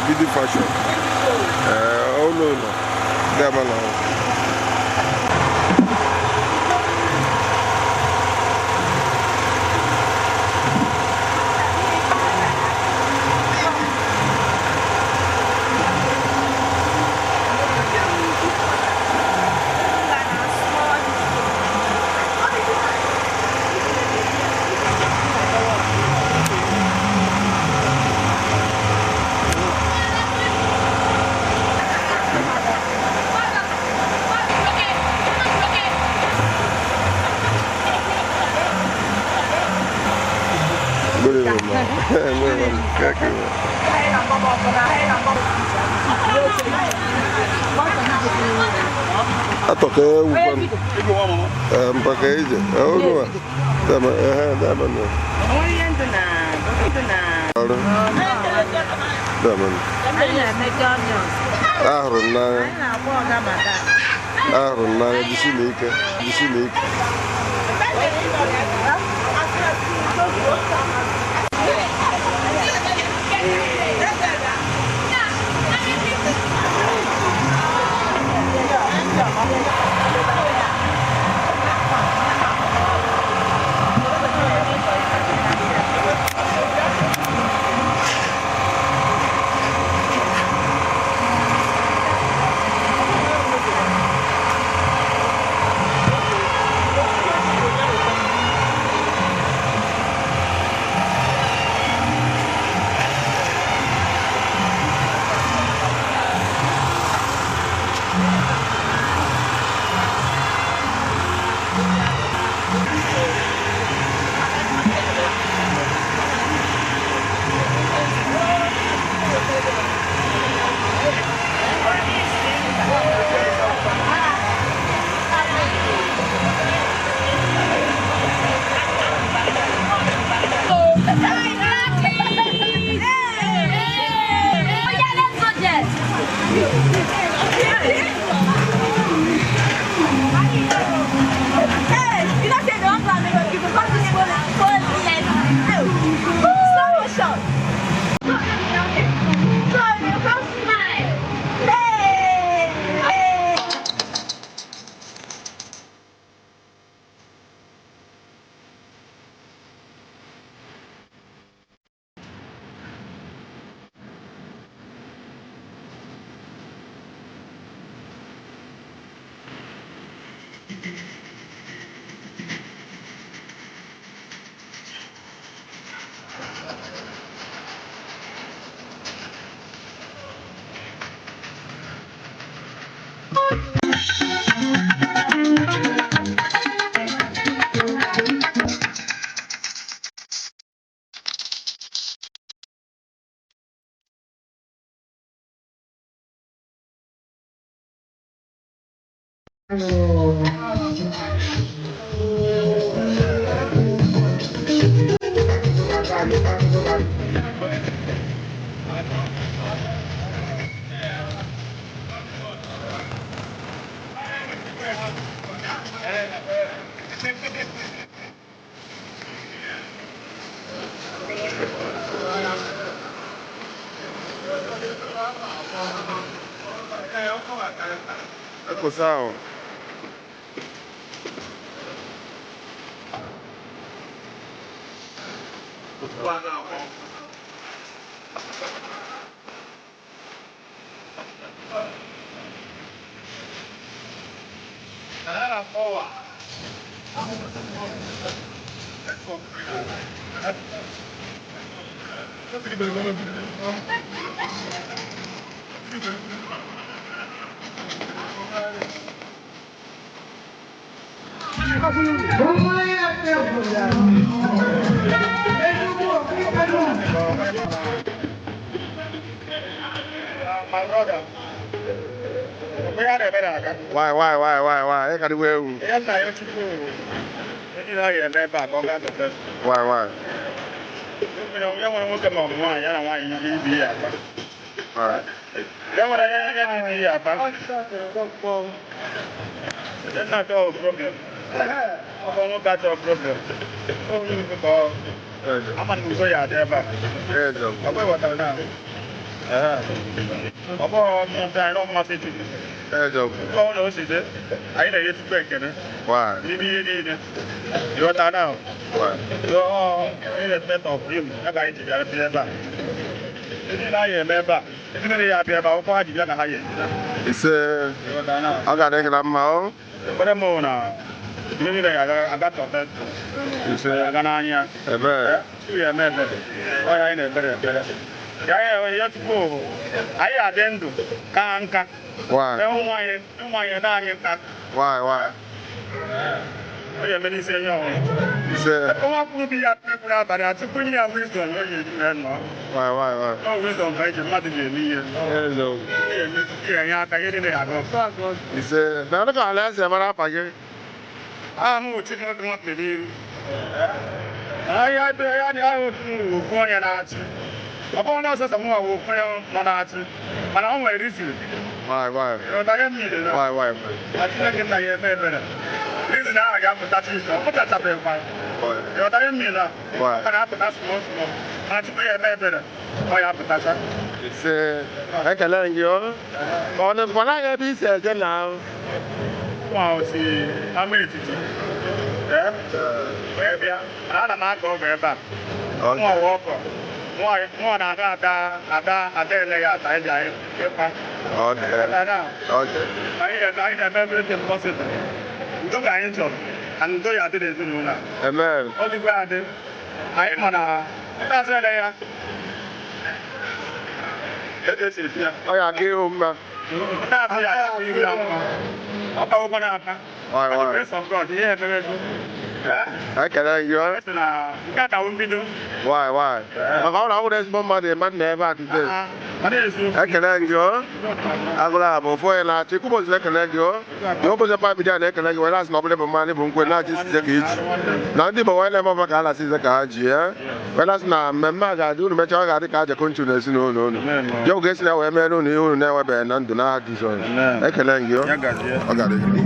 Beauty fashion. Oh no no. Damn. Atoke wupan mpaka ije onwa dama dama no dama ahụrụ n'anya jisi n'ike jisi n'ike. Eko sawa. My brother, we are better. Why, why, why, why, why? Ị ka dịkwa egwu. Ya na ya Chukwu ị na-ahịa eme ebe a ka ọ gaa success. Why, why? Ya nwere nwoke ma ọ bụ nwaanyị, ya na nwaanyị ya ibi ya akpa. Why? Ya nwere ya ya na ibi ya akpa. Ya na-achọ problem. Ọ bụ nwoke achọ problem. Ọ bụ nwoke ka ọ ama na uzo ya adị ebe a. Eze. Ọ bụ ịghọtara na. Ọ bụghị mmụta anyị na mmasị Chukwu. Eze. Ọ na o si dị, anyị na-enye Chukwu ekele Why? n'ime ihe niile. Ịghọtara na. Why? So, irrespective of him, ya ka anyị ji bịara bịa ebe a. Ndị na-anya eme ebe a, ndị niile ya abịa ebe a, akwụkwọ ha ji bịa ka ha ya ejida. Ise. Ịghọtara na? Ọ ga-adị gị na mma o. Ekpere m bụ na ndị niile ga-aga tọte, Ise. aga n'anya. Ebe. Chukwu ya eme ebere. Ọ ya anyị na-ekpere ekpere. Ya ya ya Chukwu bụ, anyị adị ndụ ka nka. Why? Ee, ụmụ anyị na anyị nka. Why, why? Ọ ya eme n'isi onye ọbụla. Ise. Nwa kwuru bi ya kwuru n'abalị a, tupu nye ya wisdom, ọ ga-eji wee nọọ. Why, why, why? Ọ wisdom ka eji mmadụ ga-eme ihe. Eze. Ga-enye aka ihe niile aga ọfụma. Ise. Na ọ dịka ala esi mara afa gị. Aha m bụ Chineke nwa Mkpediru. Ahịa ebe ya dị ahụ otu okwu onye na-achị. Ọ bụrụ na ọsọsọ mụnwa bụ okwu onye nọ na-achị, mana o nwere reason. Why, why? Ịghọta ihe m niile na Why, why? na Chineke nna ya eme ebere. Reason ahụ ga-apụta Chineke, ọ pụtachabeghịkwa. Why? Ịghọta ihe m niile na Why? ọ ka na-apụta small small. Mana Chukwu ya eme ebere, ọ ya apụtacha. Ise. Ekele gị o. Ma ọ nọzikwa n'anya ebe i si eje na ahụ. Nwa si ama etiti. Ee, wee bịa. Ana m akọ ọgọ ebe a. Nwa ọwa ọkọ. Nwa na-aga ada ada ada ele ya ata eji anyị ịkpa. Okay. Ada, Okay. anyị na-eme everything possible. Udo ka anyị chọrọ. And udo ya adị n'ezinụlọ a. Amen. Ọ dịkwa adị. Anyị ma na ndị azụ ele ya. Esi esi ya. Ọ ya aga ihu mma. Ndị azụ ya aka ihu ya mma. Ọ kpawokwa n'aka. Why, By the why? grace of God, ihe emere ego. Ekele gị o. Sị na nke a ka wụ mbido. Why, why? Maka ọ na-awụ na ezigbo mmadụ ịma nna ebe a today. Mana eziokwu. Ekele gị o. Agụrụ a bụ ofu onye na-achị. Kwụbọchị na-ekele gị o. Na ụbọchị pa bido na-ekele gị were asị na ọ bụla bụ mmadụ bụ nkwe na-achị size ka iji. Na ndị Igbo wee na-eme ọbụla ka a na-asị ize ka ha ji ya. Were asị na mmemme a ga-adị unu mechaa ọ ga-adị ka aja konchu na ezinụlọ unu. Ya oge esi na wee mere unu ihe unu na-enwebeghị na ndụ n'aha Jizọs. Ekele gị o. Ọ ga-adị gị.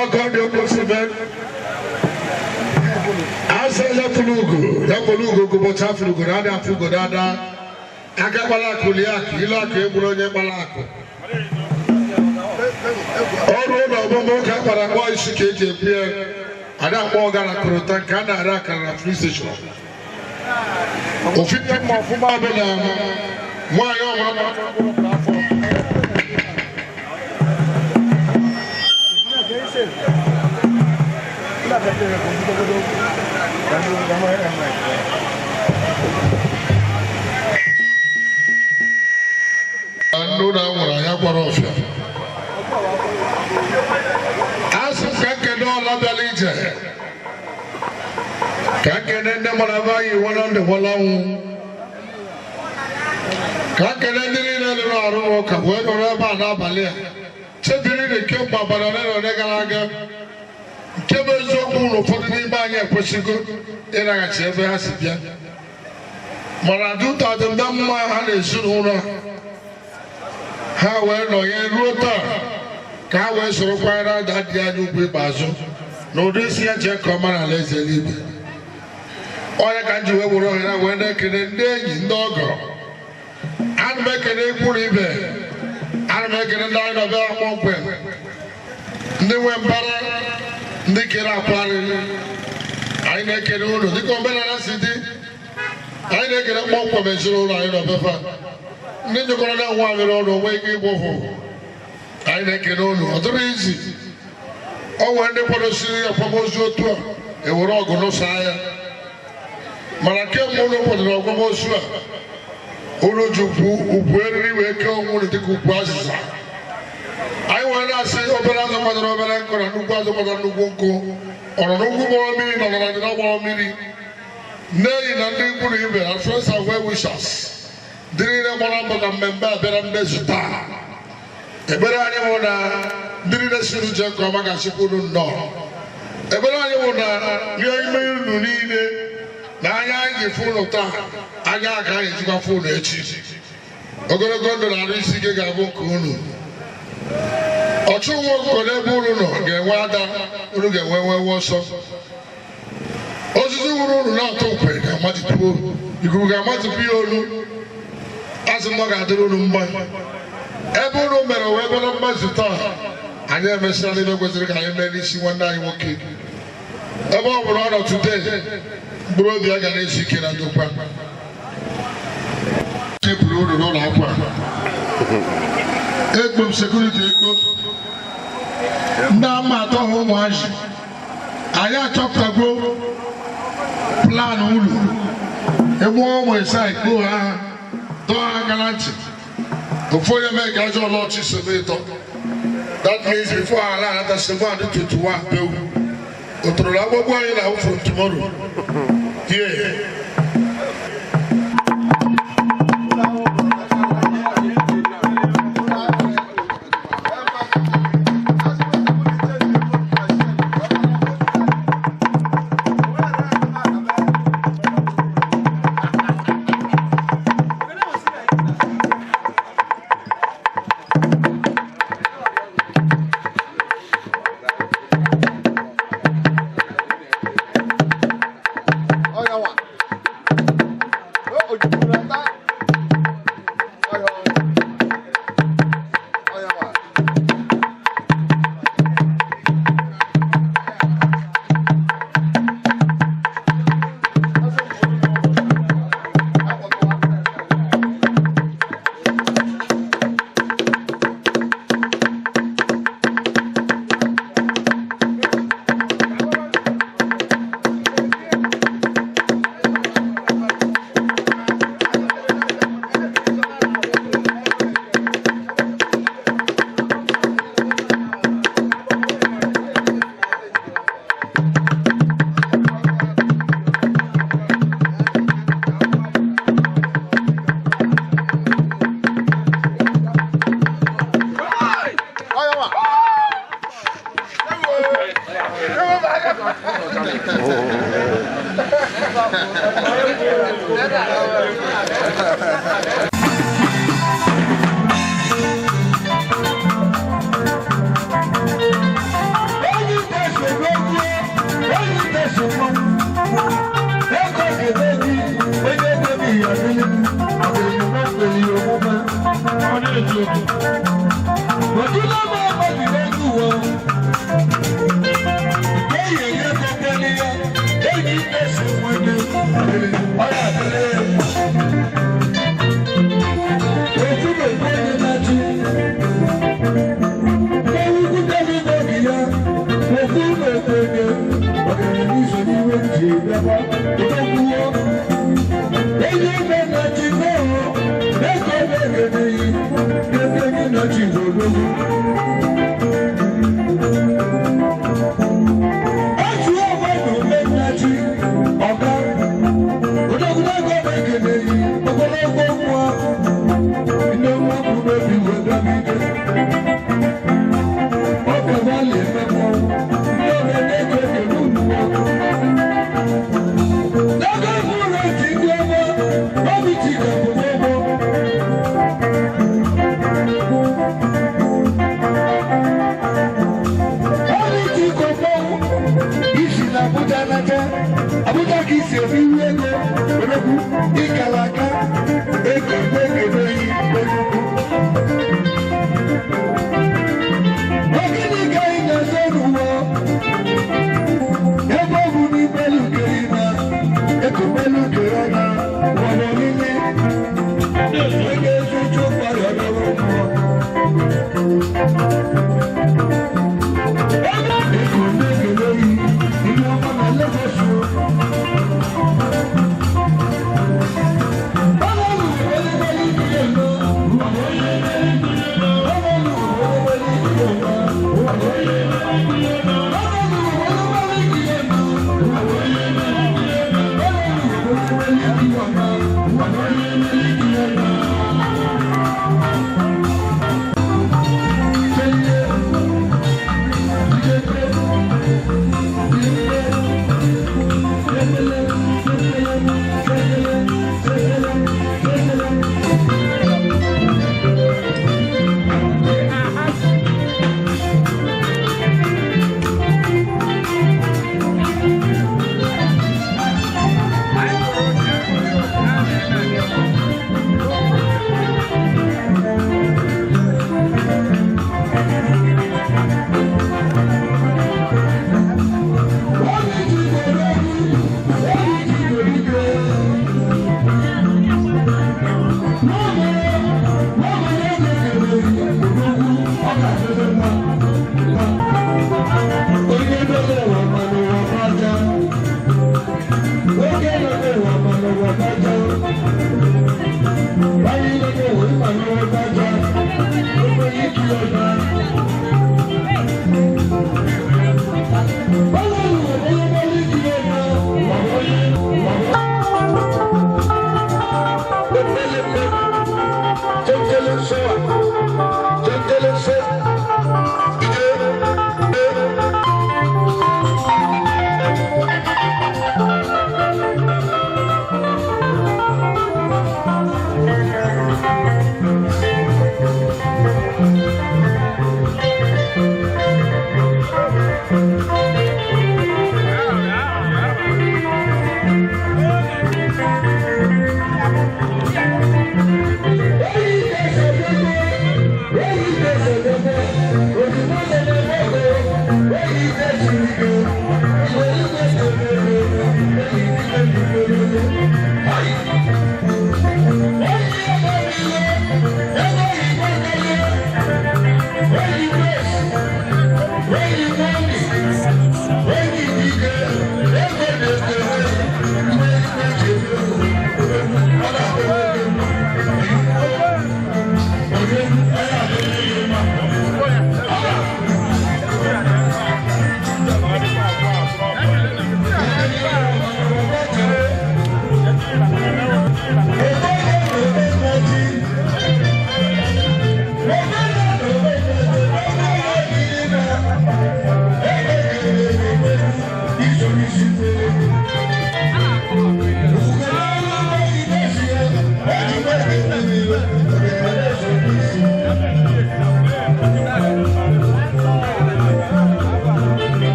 Ọkọ dị okwesịrị asị ya fụrụ ugo ya fụrụ ugo ụbọchị afụrụ ugo na-ada afụ ugo na-ada Aka kpara akụ lie akụ, ilu akụ egburu onye kpara akụ. Ọrụ ụlọ ọmụmụ ụka kpara akpọ isi ka eji ebu ya. Ada akpọ ọga na korota nke a na-ara akara na free station. Ofu ihe mma ọfụma bụ na nwaanyị ọbụla afọ. Nnu na nwụrụ anya gwara ọfịa. A sị m ka nkene ọla bịara ije, ka nkene ndị mara ebe anyị nwere ndụ nwere ọnwụ, ka nkene ndị niile rụrụ arụ ụka wee nọrọ ebe a n'abalị a chebiri na kemgbe abalị ole na ole gara aga. Nke bụ eziokwu na ụfọdụ n'ime anyị ekwesịgo ịlaghachi ebe ha si bịa, mana dụta adịmda mma ha na ezinụlọ ha wee nọnye ruo taa, ka ha wee soro kwanyere ada dị anya ugwu ikpeazụ na ụdị isi ya jee ka ọma na alaeze eluigwe. Onye ka m ji wee were ohere wee na-ekele ndị enyi, ndị ọgọ. Ana m ekele ikwu na ibe, ana m ekele ndị anyị nọbịa kpọmkwem, ndị nwe mbara, ndị kere akwarị. Anyị na-ekele unu dịka omenala si dị. Anyị na-ekele kpọmkwem ezinụlọ anyị nọbefa, ndị njikọrọ na nwa amịrị ọnụ onwe ike ịgba ụfụfụ. Anyị na-ekele unu. Ọ dịrị izi o nwere ndị kwadosiri akwamozu otu a ewere ọgụ n'ụsọ agha, mana kemgbe unu kwadoro akwamozu a, unu ji ugwu eriri wee kee onwe unu dịka ugwu azịza. Anyị nwere na-asị obere azụ kwadoro obere nkụ na nnukwu azụ kwadoro nnukwu nkụ, ọ nọ n'ugwu gbọrọ mmiri, nọ na ndịda gbọrọ mmiri. Nne-enyi na ndị ikwu na ibe na friends and well wishers, ndị niile gbara mbọ ka mmemme a bịara mmezu taa, ekpere anyị bụ na ndị niile siri uche nke ọma ga-asịkwa unu nnọọ. Ekpere anyị bụ na ihe ime unu niile na anya anyị ji fụ unu taa, anya aka anyị ejikwa fụ unu echi. Ogologo ndụ na arụ isi ike ga-abụ nke unu. Ọchụ nwa ọkụkọ n'ebe unu nọ ga-enwe ada, unu ga-enwe nwe ọsọ. Osisi wuru unu na-atụ ukwe ga-amatịpụ, ikuku ga-amatịpụ ya olu. Asị m ọ ga-adịrị unu mma. Ebe unu mere wee bịara mmazu taa, anyị emesịala ibe kwesịrị ka anyị mee n'isi nwanne anyị nwoke. Ebe ọ bụla ọ nọ today, mkpụrụ obi ya ga na-ezu ike na ndokwa. Chepụrụ unu n'ụlọ akwụkwọ a, ekpo m security, ekpo ndị ama atọ ha ụmụazị. Anyị achọpụtago plan unu. Egbuo ụmụ ịsa ikpo ha, dọọ ha aka na ntị. Ofu onye mee ka ajọ ọlọchị sebe ịtọ. That means before ha na-anata sebe adị 21 bewu otorola agbagbo anyị na from tomorrow here. Thank you.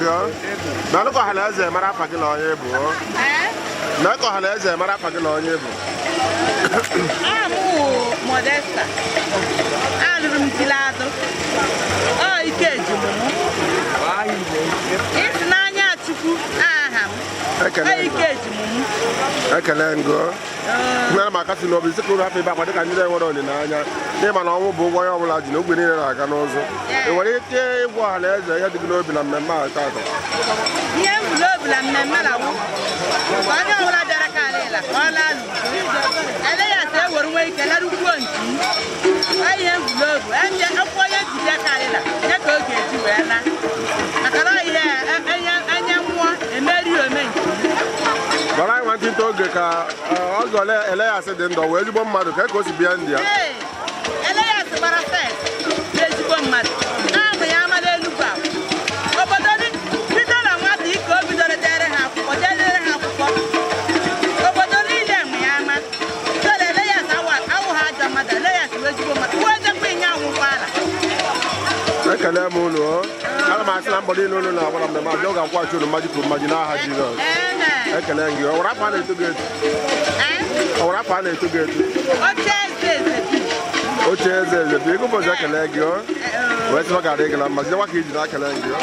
gị. Melụ ka ọha na eze mara afa gị na onye bụ. Mee ka ọha na eze mara afa gị na onye bụ. Aha m wụ Modesta. Alụrụ m Tiladụ. Ọ ike ji m mụ. Ịfụnanya Chukwu aha m. Ekele Ọ gị. ike ji m mụ. Ekele ngụ. Mere m akasị n'obi sị ka unu hapụ ibe akwa dịka ndị na-enwere olileanya n'ịma na ọnwụ bụ ụgwọ onye ọbụla ji na ogbe niile na-aga n'ụzọ. Ị nwere ike ịgwa ọha na eze ihe dị gị n'obi na mmemme a taata? Ihe m bụ n'obi na mmemme na wụ. Ka onye ọbụla bịara ka ala ka ọ laa n'udo. Eleyas ewere nwe ike larukwuo nke m. Ọ ihe m bụ n'obi. Enye akwụkwọ onye ji bịa ka ala ya ka ọ ga-eji wee laa. Maka na ọ ihe enye nwụọ emeri ome nke m. Gwara anyị nwantịntị oge ka ọzọ Eleyas dị ndụ wee ezigbo mmadụ ka o si bịa ndị ya. Ee, Eleyas gbara fes bụ ezigbo mmadụ. Amụ ya amala Enugwu ahụ. Obodo bido na nwata ike o bidoro dere ha akwụkwọ dedere ha akwụkwọ. Obodo niile mụ ya ama. So na Eleyas awụ ha ajọ mmadụ, Eleyas bụ ezigbo mmadụ. Kwuo ezekwa inye anwụkwala. Ekele m unu o. Ana m asị na mbọ niile unu na-agba na mmemme a, ọ ga-akwụghachi unu mmaji kwuru mmaji n'aha Jizọs. Amen. Ekele gị. Ọ nwere afọ a na-eto gị etu? Eh? Ọ nwere afọ a na-eto gị etu? Oche eze eze bi. Oche eze eze bi. Ego ụbọchị ekele gị o. Wee sị na ọ ga-adị gị na mma. Jidekwa ka iji na-ekele gị o.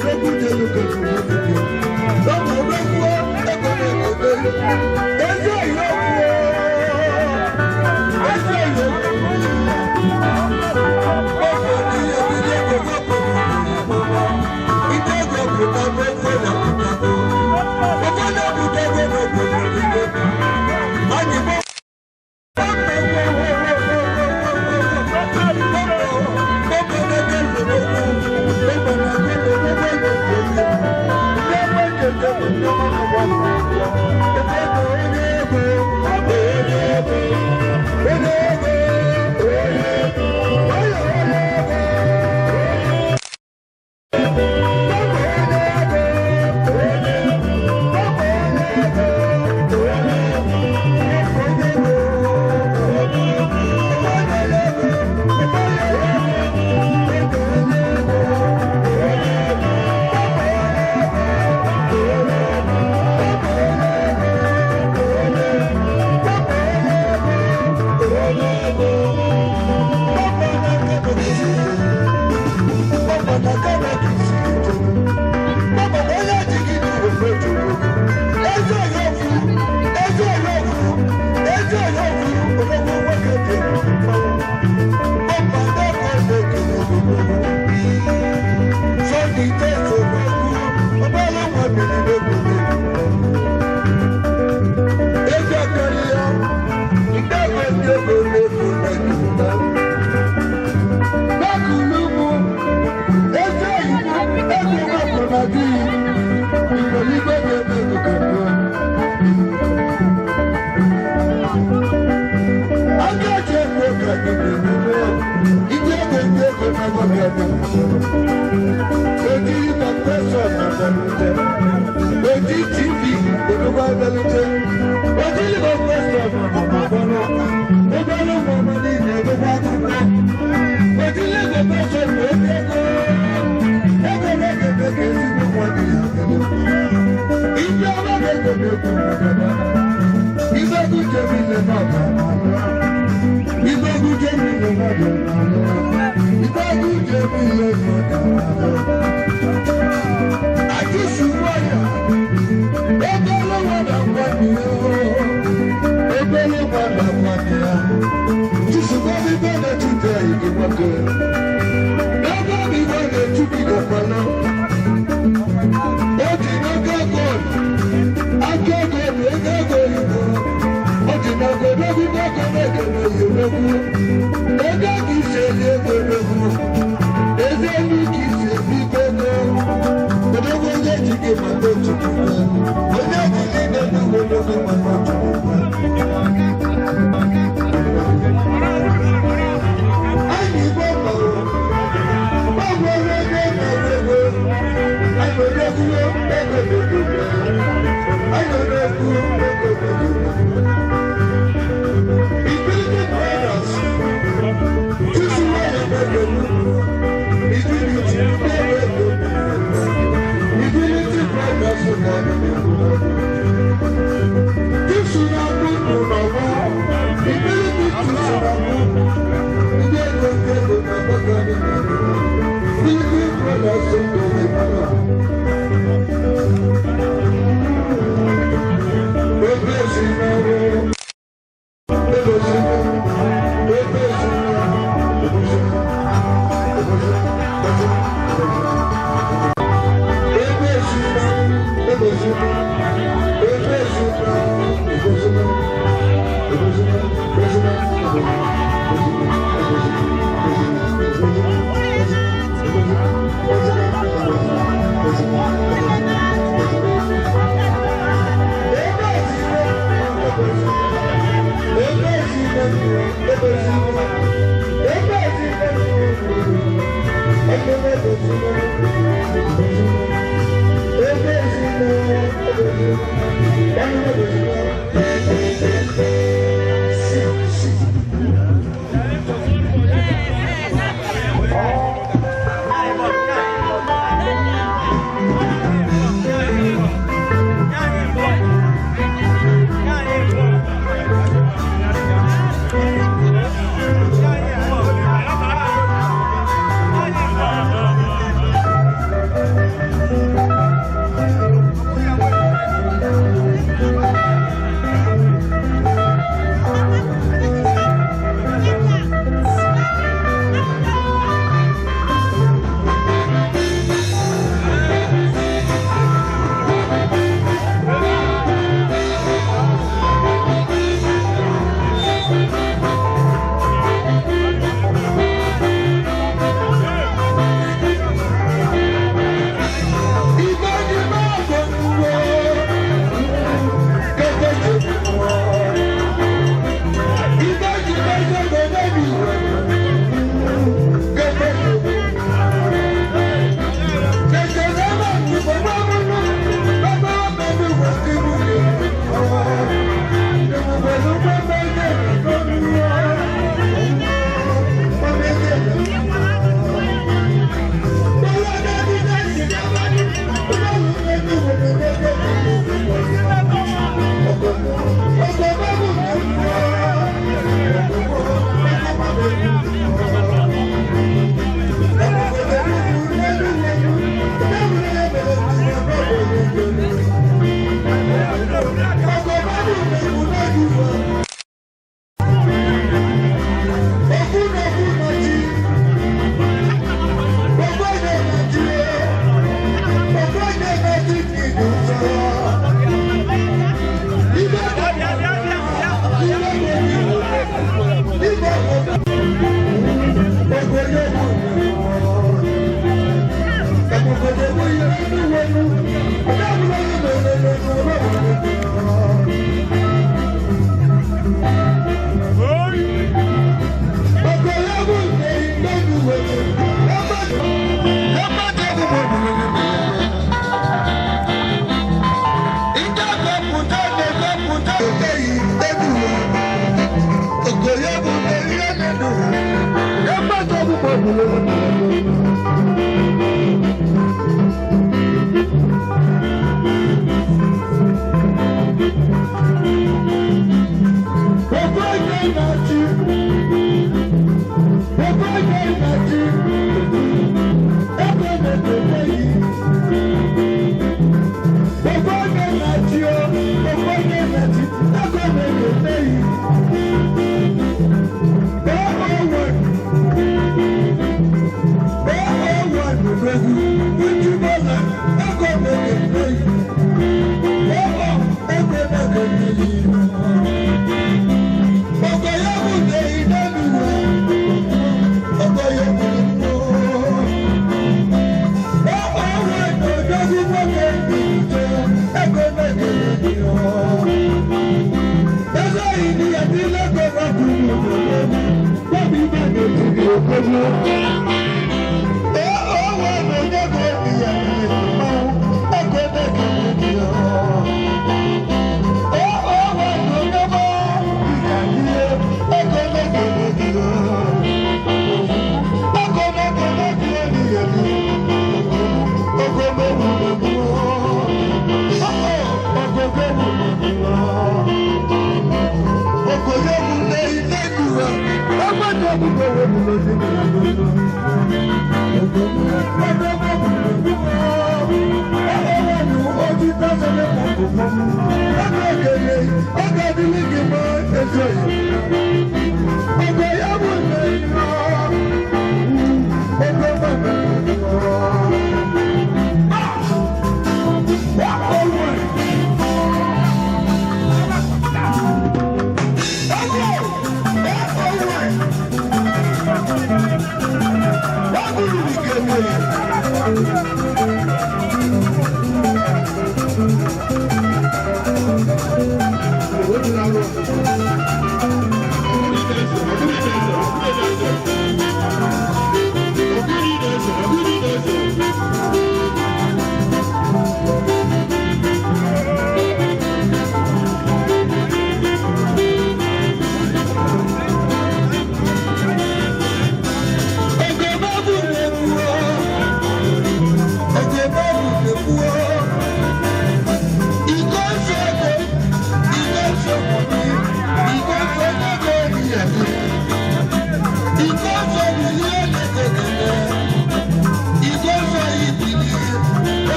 Odogwu jelu kekuru. Ọmọ odogwu ego na-ekele. Ezi oyi okwu. Ezi oyi okwu.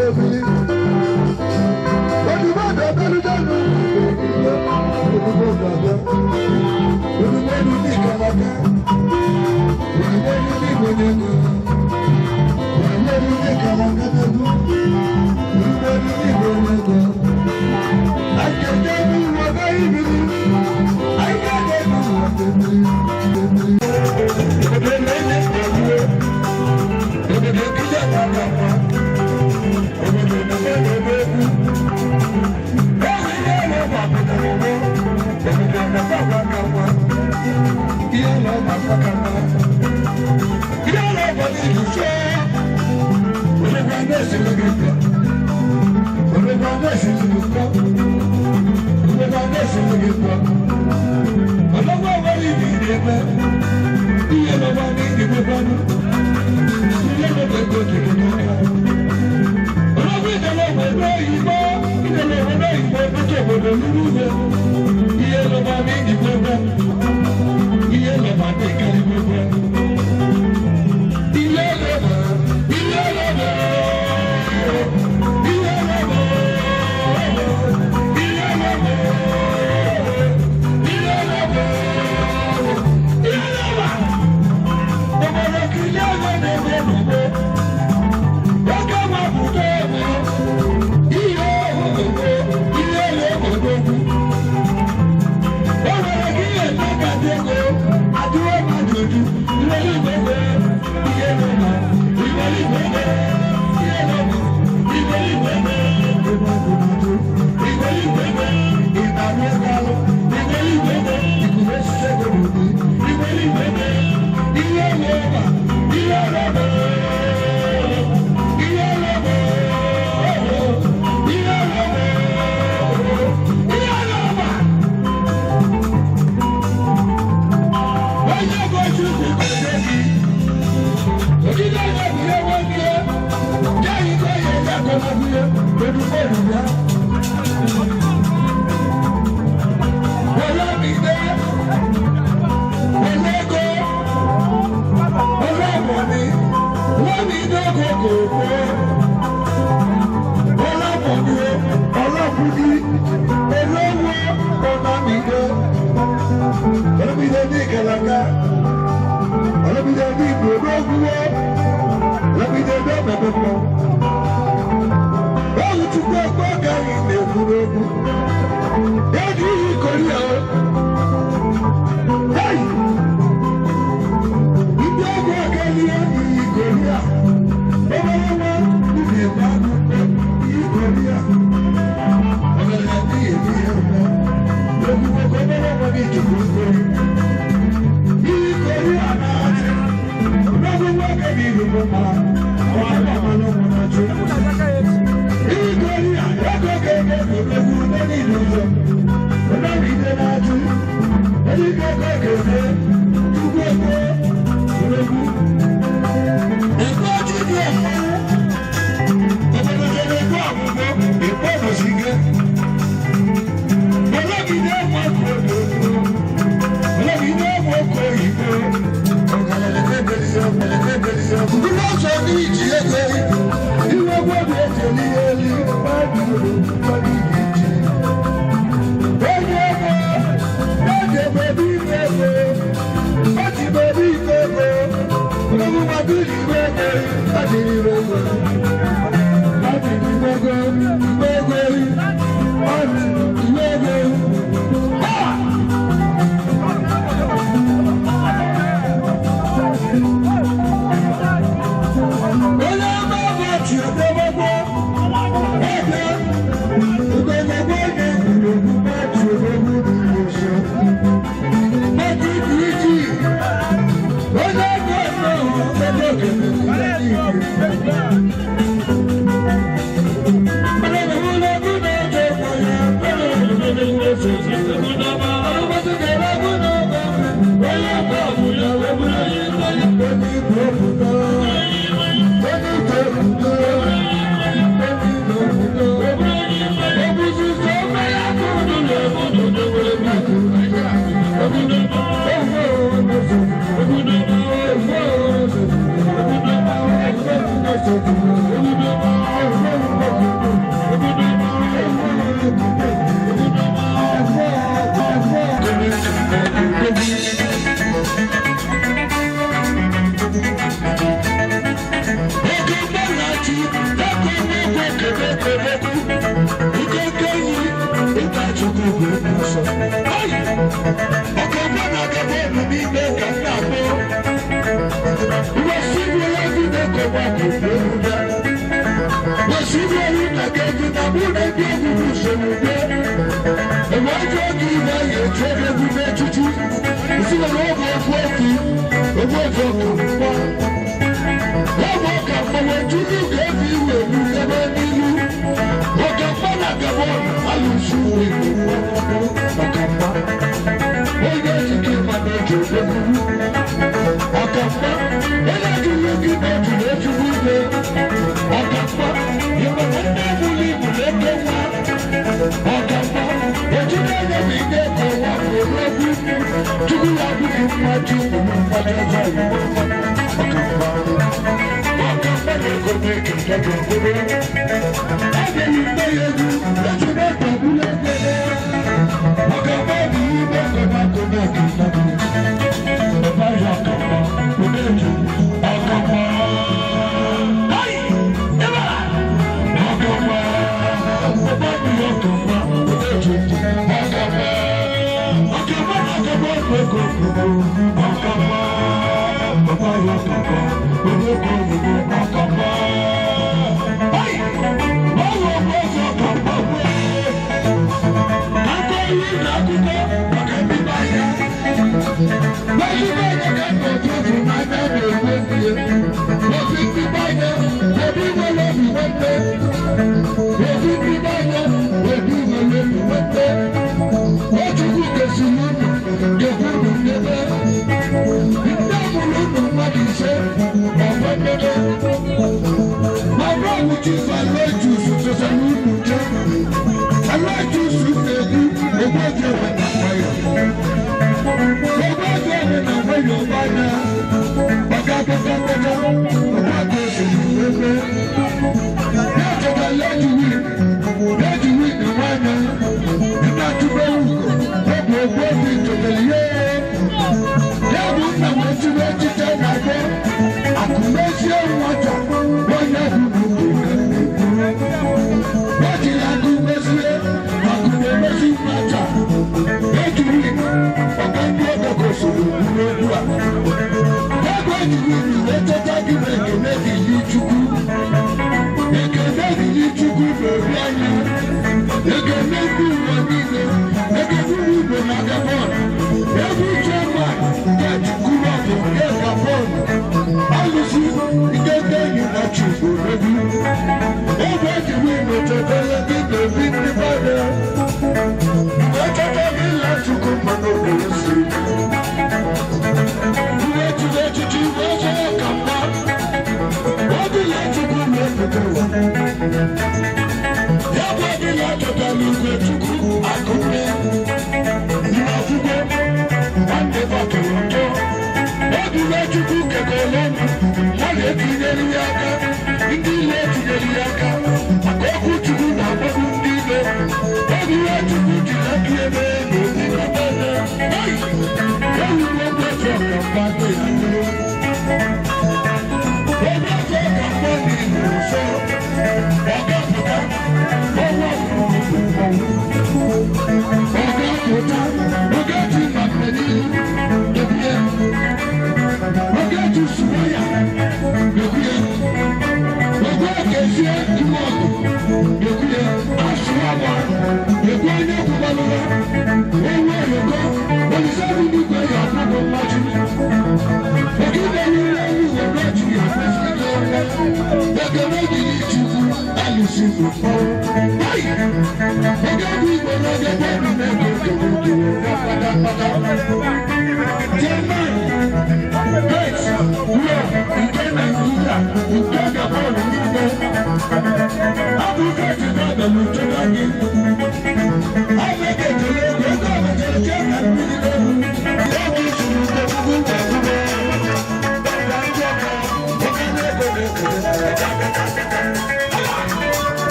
Ide Maka egwu na mụ na ndị egwu bụ usoro ugbo. Mgbe ajọ oge ibe anyị etu oge egwu n'echichi, isi nwere oge okwu okwu, ogbu oge ọka mgba. Ọgwụ ọka mgba wee tupu ga-ebi iwe egbu ebe n'ihu. Ọka mgba na Gabon alụsị uwe Igbo ọka mgba. Onye ejike ịma na-eji okpokwu. Ọka mgba, onye jụrụ gị na-eji na-ejigbo ime. Ọka mgba, ịma na ndị ọbụla Igbo na-eke nwa. Ọka mgba, otu na-enye bụ ike ka ụwa bụ okwu. Chukwu ya abụghị mmaji ụmụ mmaji ọzọ Igbo. Ọka mgba. Ọka mgba na-ego na-eke nke bụ obodo. Abịaghị mgbe ya egwu, eji na-ekpe ọbụla ego. Ọka mgba bụ ime ego na-akụ na-eke mmadụ.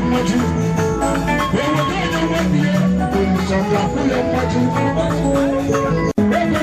mmaji. Ewere onye nwanne ya, Olisa ga-akwụ ya mmaji. Ego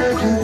nwoke